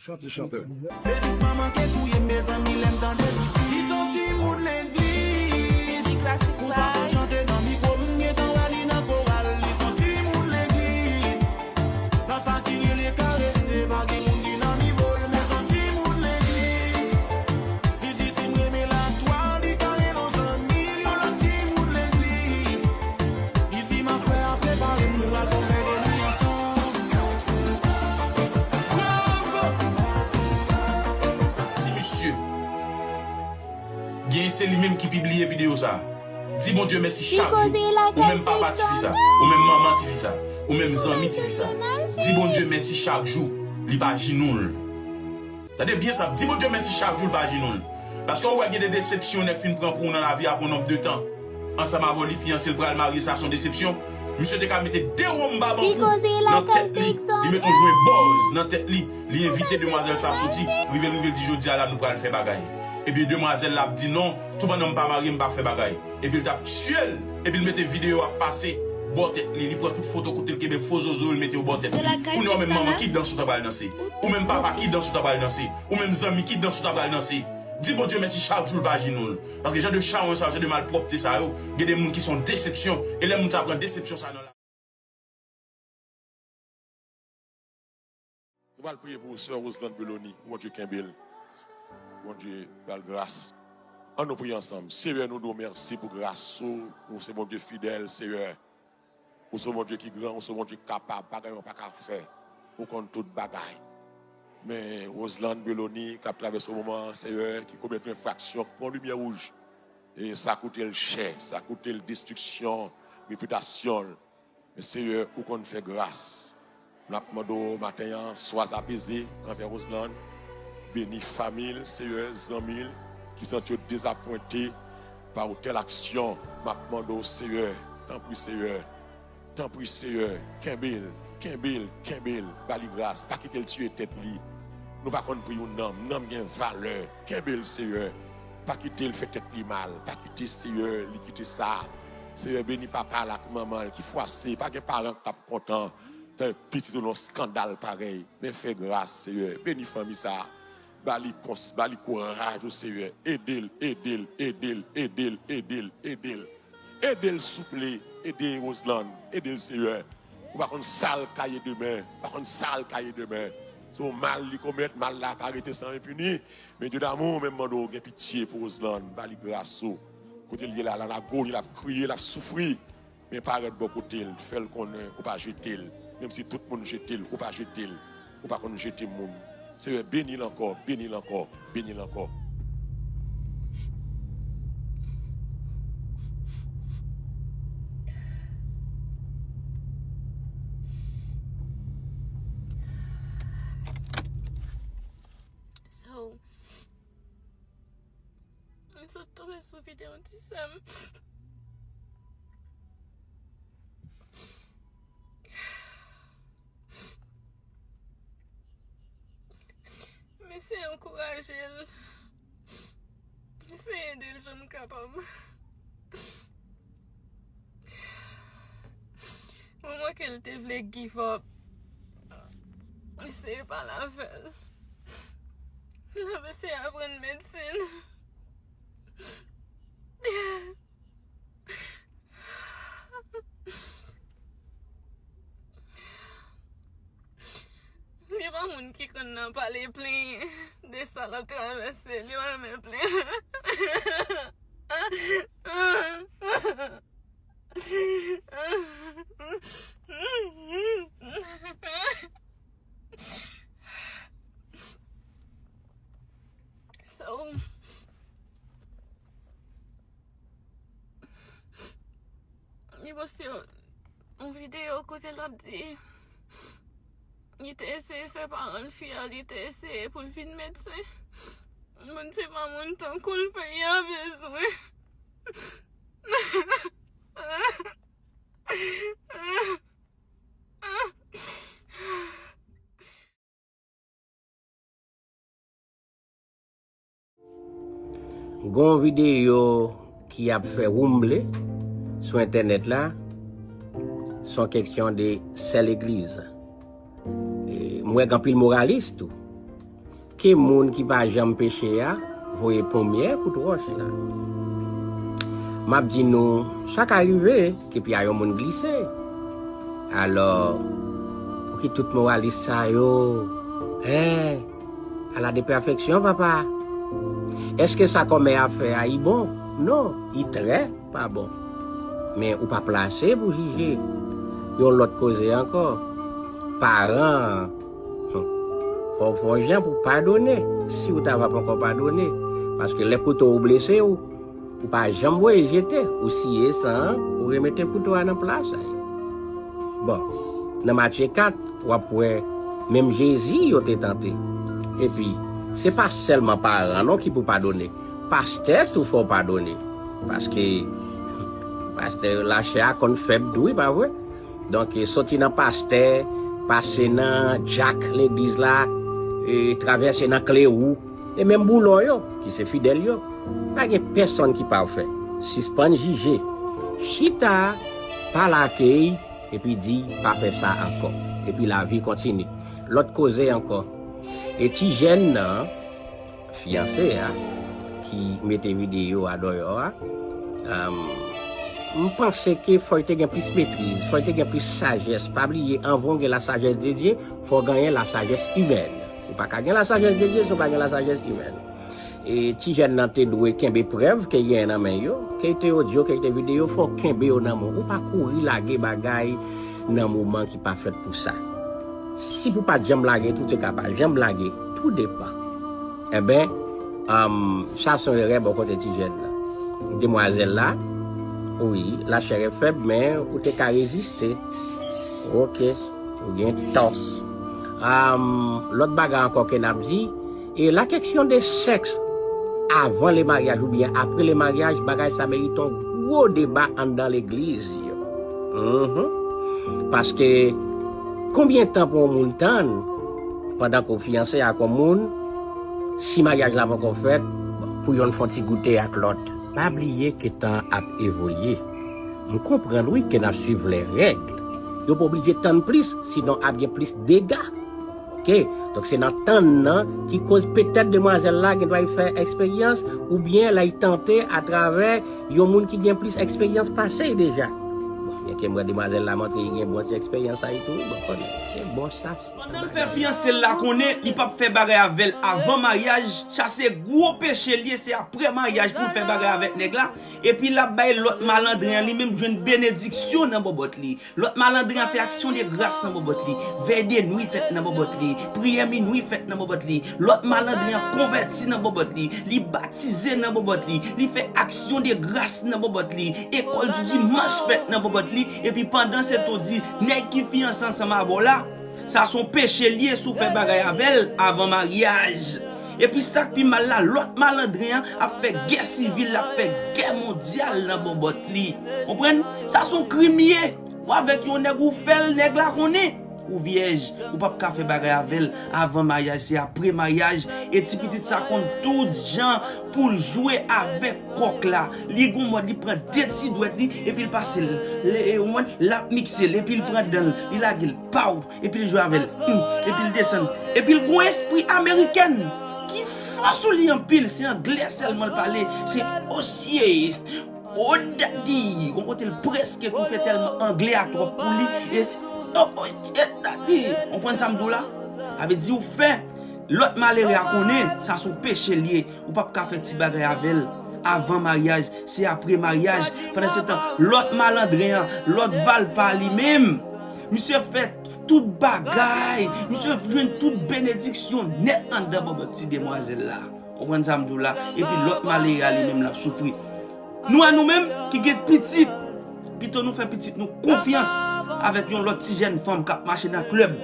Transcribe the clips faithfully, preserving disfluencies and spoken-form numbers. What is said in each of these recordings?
Chante, chante. Se jis manman ke touye m, mezanmi, lè m tande li di li se yon timoun legliz. Mizik klasik. Konsa sot chante nan mikwo, m gentan wè li nan koral, li se yon timoun legliz. Nan sa ki rele karese, pa gen moun ki nan nivo l, men se yon timoun legliz. Li di si m renmen laktwal, li ka rele yon zanmi l, yon lòt timoun legliz. Li di m a frè a prepare m, nou pral fè yon reyini ansanm. Bravo! Si misye genyen se li menm ki pibliye videyo sa, di Bondye mèsi chak jou. Ou menm papa tifi sa, ou menm manman tifi sa, ou menm zanmi tifi sa, di Bondye mèsi chak jou li pa jinoul. Tande byen sa, di Bondye mèsi chak jou li pa jinoul. Paske ou wè gen de desepsyon nèg fin pran pou ou nan lavi apre yon nonb de tan. Ansanm avè w, li fiyanse, l pral marye, sa se yon desepsyon. Misye te ka mete de wonm babankou nan tèt li, li mete yon jwen bòz nan tèt li, li envite demwazèl sa soti, rive l rive l di jodi a la nou pral fè bagay. Epi demwazèl la ap di non, toupandan m pa marye m pa fè bagay. Epi l t ap tiye l, epi l mete videyo ap pase bò tèt li, li pran tout foto kote l kenbe fo zozo yo, l mete yo bò tèt li. Kounye a ou menm manman ki dans ou ta pral danse? Ou menm papa ki dans ou ta pral danse? Ou menm zanmi ki dans ou ta pral danse? Di Bondye mèsi chak jou l pa jinoul. Paske jan de chawony sa yo, jan de malpwòpte sa yo, gen de moun ki se yon desepsyon. E lè moun sa pran desepsyon sa nan lavi. Nou pral priye pou sè Roselande Belony, pou Bondye kenbe l, pou Bondye ba l gras. Ann nou priye ansanm. Seyè, nou di w mèsi pou gras ou, ou se Bondye fidèl, Seyè. Ou se yon Bondye ki gran, ou se yon Bondye ki kapab, pa gen anyen ou pa ka fè. Ou konn tout bagay. Men Roselande Belony k ap travèse yon moman, Seyè, ki komèt yon enfraksyon, ki pran limyè wouj. E sa koute l chè, sa koute l destriksyon, repitasyon l. Men Seyè, ou konn fè gras. N ap mande w maten an, swa apeze anvè Roselande. Beni fanmi l, Seyè, zanmi l, ki santi yo dezapwente pa yon tèl aksyon. M ap mande w, Seyè, tanpri, Seyè, tanpri, Seyè, kenbe l, kenbe l, kenbe l, ba li gras, pa kite l tiye tèt li. Nou pa konn pri yon nanm, nanm gen valè. Kenbe l, Seyè. Pa kite l fè tèt li mal. Pa kite, Seyè, li kite sa. Seyè, beni papa l ak manman l ki fwase. Pa gen paran k t ap kontan fè pitit ou nan skandal parèy. Men fè gras, Seyè. Beni fanmi sa a. Ba li kons, ba li kouraj ou, Seyè. Ede l, ede l, ede l, ede l, ede l, ede l. Ede l, souple. Ede Roselande. Ede l, Seyè. Ou pa konn sa l ka ye demen. Ou pa konn sa l ka ye demen. Se yon mal li komèt, mal la pa rete san enpini. Men Dye damou, menm mande w gen pitye pou Roselande, ba li gras ou. Kote l ye la, l an agoni, l ap kriye, l ap soufri. Men parèt bò kote l, fè l konnen ou pa jete l. Menm si tout moun jete l, ou pa jete l. Ou pa konn jete moun. Seyè, beni l ankò, beni l ankò, beni l ankò. So, m sot tonbe sou videyo ti sè m. M eseye ankouraje l. M eseye ede l jan m kapab. Moman ke l te vle give up, m eseye pale avè l. L ap eseye aprann medsin. Li pa moun ki konn nan pale plenyen de sa l ap travèse. Li pa renmen plenyen. So, li poste yon, yon videyo kote l ap di li te eseye fè paran l fyè, li te eseye pou l vin medsen. Moun se pa moun tankou l peyi a bezwen. Gon videyo ki ap fè woumble sou entènèt la, se yon keksyon de sè legliz. E, m wè gen anpil moralis tou. ke moun ki pa janm peche a voye ponmyè kout wòch la. M ap di nou, sa ka rive ke pye a yon moun glise. Alò, pou ki tout moralis sa yo? Hein? Ala de pèfeksyon, papa! Èske sa kòmè a fè a i bon? Non, i trè pa bon. Men ou pa plase pou jije. Yon lòt koze ankò. Paran an, hmm, fò w fè yon jan pou w padone, si w ta va poko padone. Paske lè kouto w blese w, ou pa janm voye jete, ou siye san an, ou remete kouto a nan plas a li. Bon, nan Matye kat, w ap wè menm Jezi yo te tante. Epi, se pa sèlman paran non ki pou padone. Pastè tou fò w padone. Paske pastè yo lachè a konn fèb tou, wi, pa vre? Donk, e, soti nan pastè, pase nan dyak legliz la, e, travèse nan klewou, e menm boulon yo, ki se fidèl yo. Pa gen pèsonn ki pafè. Sispann jije. Chita, pale ak li, epi di, pa fè sa ankò. Epi lavi kontinye. Lòt koze ankò. E ti jèn nan, fiyanse a, ki mete videyo a dèyè a, um, m panse ke fò l te gen plis metriz, fò l te gen plis sajès. Pa bliye, anvan w gen la sagesse de Dieu, fò w genyen la sagesse humaine. Ou pa ka gen la sagesse de Dieu si w pa gen la sagesse humaine. E ti jèn nan te dwe kenbe prèv ke l genyen nan men yo, ke l te odyo, ke l te videyo, fò w kenbe yo nan men w. Ou pa kouri lage bagay nan moman ki pa fèt pou sa. Si pou pa t janm lage, tou te ka pa janm lage, tou depan. Enben, um, sa se yon erè bò kote ti jèn nan. Demwazèl la, wi, la chair est faible, men ou te ka reziste. Oke, ou gen tò. Um, lòt bagay ankò ke n ap di, e la question de sexe avant le mariage oubyen après le mariage, bagay sa merite yon gwo deba anndan legliz yo. Mhm. Paske konbyen tan pou yon moun tann pandan ke w fiyanse ak yon moun, si maryaj la poko fèt, pou yonn fè yon ti goute ak lòt? Pa bliye ke tan ap evolye. M konprann wi ke n ap swiv lè règ. Yo pa oblije tann plis, sinon ap gen plis dega. Oke? Donk se nan tann nan ki koz petèt demwazèl la gen dwa fè eksperyans oubyen l al tante atravè yon moun ki gen plis eksperyans pase l deja. Bon, byenke m wè demwazèl la montre li gen bon ti eksperyans sa li tou, bon, konnen, se bon sa. Pandan l fè fiyanse l la konnen li p ap fè bagay avè l avan maryaj, sa se gwo peche l ye, se apre maryaj pou l fè bagay avèk nèg la. Epi l ap bay lòt malandren an, li menm jwenn benediksyon nan bòbòt li. Lòt malandren an fè aksyon de gras nan bòbòt li. Vèy de nwi fèt nan bòbòt li. Priyè minwi fèt nan bòbòt li. Lòt malandren an konvèti nan bòbòt li. Li batize nan bòbòt li. Li fè aksyon de gras nan bòbòt li. Ekòl di dimanch fèt nan bòbòt li. Epi pandan se tan w di, nèg ki fiyanse ansanm avè w la, sa se yon peche l ye si w fè bagay avè l avan maryaj. Epi sa k pi mal la, lòt malandren an ap fè gè sivil, l ap fè gè mondyal nan bòbòt li. Konprann? Sa se yon krim ye. Ou avèk yon nèg, ou fè l, nèg la konnen ou vyèj, ou p ap ka fè bagay avè l avan maryaj, se apre maryaj. E ti pitit sa konn tout jan pou l jwe avèk kòk la. Li gon mòd, li pran de ti dwèt li, epi l pase l, l, e, ou konprann, l ap mikse l, epi l pran dan l, li lage l, paw, epi l jwe avè l, hmm, epi l desann, epi l gon espri amerikèn ki fò sou li anpil, se anglè sèlman l pale, se osye, oh daddy, gon kote l prèske toufe tèlman anglè a twòp pou li, e se, oh, oh, yeah, daddy, ou konprann sa m di w la? Sa vle di ou fè lòt malere a konnen sa se yon peche l ye. Ou p ap ka fè ti bagay avè l avan maryaj, se apre maryaj. Pandansetan, lòt malandren an, lòt valpa li menm, misye fè tout bagay, misye jwenn tout benediksyon nèt anndan bòbòt ti demwazèl la. Ou konprann sa m di w la? Epi lòt malere a li menm l ap soufri. Nou a nou menm ki gen pitit, pito nou fè pitit nou konfyans avèk yon lòt ti jèn fanm k ap mache nan klèb,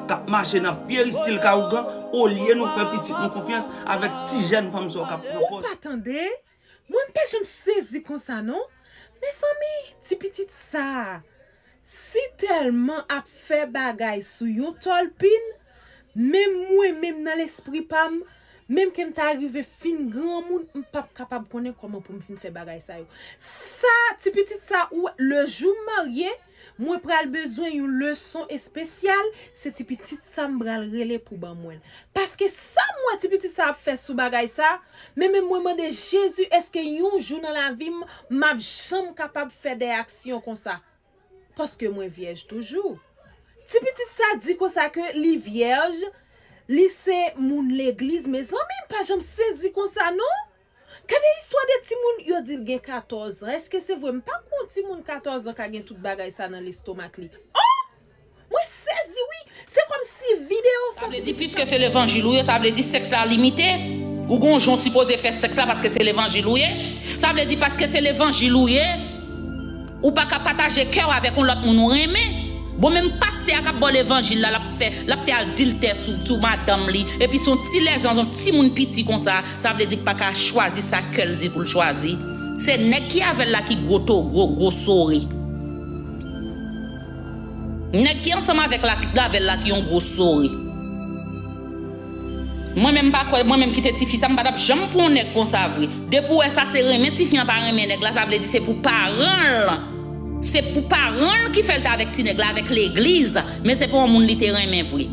k ap mache nan peristil ka ougan, olye nou fè pitit nou konfyans avèk ti jèn fanm sa yo k ap pran pòz. Ou pa tande? Mwen m pa janm sezi konsa non. Mezanmi, ti pitit sa a, si tèlman ap fè bagay sou yon tòlpin, menm mwen menm nan lespri pa m, menm ke m ta rive fin granmoun, m p ap kapab konnen kòman pou m fin fè bagay sa yo. Sa, ti pitit sa ou wè, le jou m marye, Mwen pral bezwen yon leson espesyal, se ti pitit sa m pral rele pou ban mwen l. Paske sa m wè ti pitit sa ap fè sou bagay sa, men menm mwen mande Jezi, èske yon jou nan lavi m, m ap janm kapab fè de aksyon konsa? Paske mwen vyèj toujou. Ti pitit sa di konsa ke li vyèj, li se moun legliz, mezanmi, m pa janm sezi konsa non. Gade istwa de timoun, yo di l gen katòz an. Èske se vre? M pa kwè yon timoun katòz an ka gen tout bagay sa nan lestomak li. Oh! Mwen sezi wi! Se kòmsi videyo sa. Sa vle di, piske se levanjil ou ye, sa vle di sèks la limite. Ou gon jan w sipoze fè sèks la paske se levanjil ou ye. Sa vle di, paske se levanjil ou ye, ou pa ka pataje kè w avèk yon lòt moun ou renmen. Bon, menm pastè a k ap ba w levanjil la, l ap fè, l ap fè adiltè sou, sou madanm li. Epi se yon ti lèjan, yon timoun piti konsa, sa vle di k pa ka chwazi sa kè l di pou l chwazi. Se nèg ki avè l la ki gwo to, gwo, gwo sore. Nèg ki ansanm avèk la, avè l la ki yon gwo sore. Mwen menm pa kwè, mwen menm ki te tifi sa, m pa t ap janm pran yon nèg konsa vre. Depi w wè sa se renmen tifi an pa renmen nèg la, sa vle di se pou paran l. Se pou paran l ki fè l te avèk ti nèg la, avèk legliz, men se pa yon moun li te renmen vre.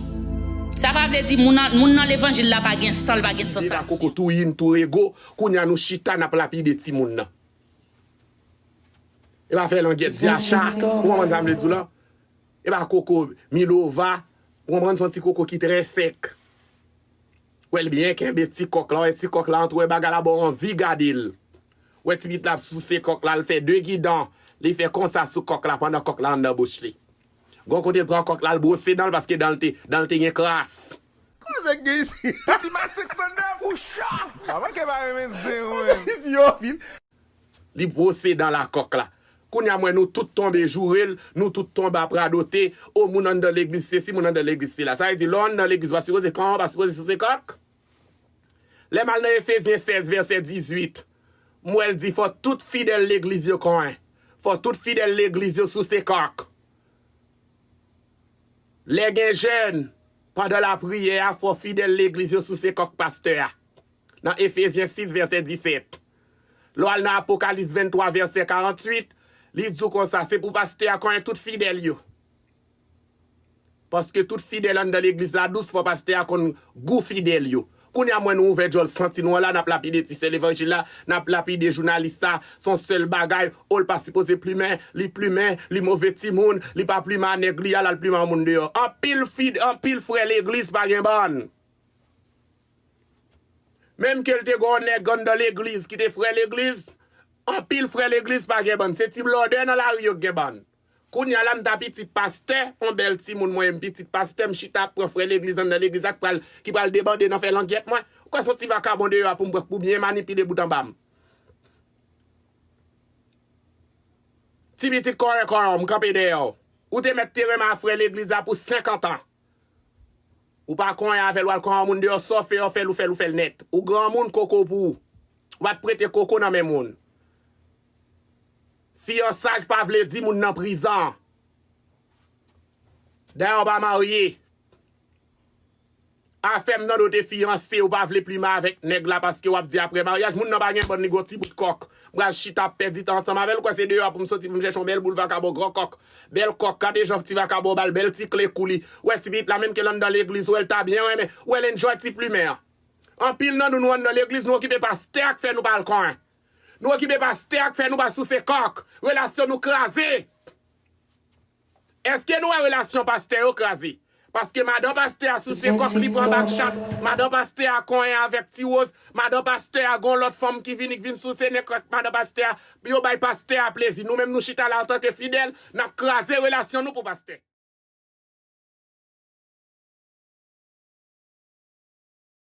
Sa pa vle di moun nan, moun nan levanjil la pa gen san, l pa gen sansasyon. Koko tou yin tou rego, kounye a nou chita n ap lapide timoun nan. E pa fè langyèt di acha, ou konprann sa m vle di w la? E pa koko milova, ou konprann, se yon ti koko ki trè sèk. Wè l byen kenbe ti kòk la, wè ti kòk la antre bagay la ba w anvi gade l. Wè ti pitit la ap souse kòk la, l fè de gidan, li fè konsa sou kòk la pandan kòk la anndan bouch li. Gon kote l pran kòk la, l bwose dan l paske dan l te, dan l te gen kras. Kòman nèg gen isi? Li ma senk san nèf, ou cha! Pa manke pa renmen zen, wi. Isi yo vin. Li bwose dan lakòk la. Kounye a m wè nou tout tonbe joure l, nou tout tonbe ap radote, o moun anndan legliz sesi, moun anndan legliz sela. Sa vle di lè w anndan legliz ou pa sipoze konyen, ou pa sipoze souse kòk. Lè m al nan Efezyen sèz vèsè dizuit, m wè l di fò tout fidèl legliz yo konyen. Fò tout fidèl legliz yo souse kòk. Lè gen jèn, pandan lapriyè a, fò fidèl legliz yo souse kòk pastè a. Nan Efezyen sis vèsè disèt. Lè w al nan Apokalis venntwa vèsè karanntuit, li di w konsa, se pou pastè a konyen tout fidèl yo. Paske tout fidèl anndan legliz la dous, fò pastè a konn gou fidèl yo. Kounye a m wè nou ouvè djòl santi nou an la, n ap lapide ti sè levanjil la, n ap lapide jounalis sa, se yon sèl bagay, o l pa sipoze plimen, li plimen, li move timoun, li pa plimen a nèg li a, l al plimen a yon moun deyò. Anpil fi, anpil frè legliz pa gen bann. Menm ke l te gen yon nèg anndan legliz ki te frè legliz, anpil frè legliz pa gen bann. Se ti blòdè nan lari yo k gen bann. Kounye a la, m ta pitit pastè, yon bèl timoun mwen ye, m pitit pastè, m chita ap pran frè legliz anndan legliz la k pral, ki pral debande nan fè langyèt mwen. Ou kwè se yon ti vakabon deyò a pou m pran, pou byen manipile bout anba m? Ti pitit kòrèk kòrèk, m kanpe dèyè w. Ou te mèt te renmen a frè legliz la pou senkant an. Ou pa konyen avè l, w al konyen yon moun deyò, sa w fè, w fè l, ou fè l, ou fè l nèt. Ou granmoun, koko pou ou. Ou pa t prete koko nan men moun. Fiyansaj pa vle di moun nan prizon. Dayè, w pa marye. Afè m tande w te fiyanse, ou pa vle plimen avèk nèg la paske w ap di apre maryaj, moun nan pa gen bann, li gon ti bout kòk. M pral chita ap pèdi tan ansanm avè l, ou kwè se deyò a pou m soti pou m chèche yon bèl boul vakabon, gran kòk, bèl kòk, gade jan ti vakabon ba l bèl ti kle kou li. Ou wè ti pitit la menm ke l anndan legliz, ou wè l ta byen renmen, ou wè l enjoy ti plimen an. Anpil nan nou, nou anndan legliz, nou okipe pastè a k fè nou pa al konyen. Nou okipe pastè a k fè nou pa souse kòk. Relasyon nou kraze. Èske nou wè relasyon pastè yo kraze? Paske madan pastè a souse kòk, li pran bak chat, madan pastè a konyen avèk Ti Woz, madan pastè a gon lòt fanm ki vini, k vin souse nen kòk madan pastè a, yo bay pastè a plezi. Nou menm nou chita la antanke fidèl, n ap kraze relasyon nou pou pastè.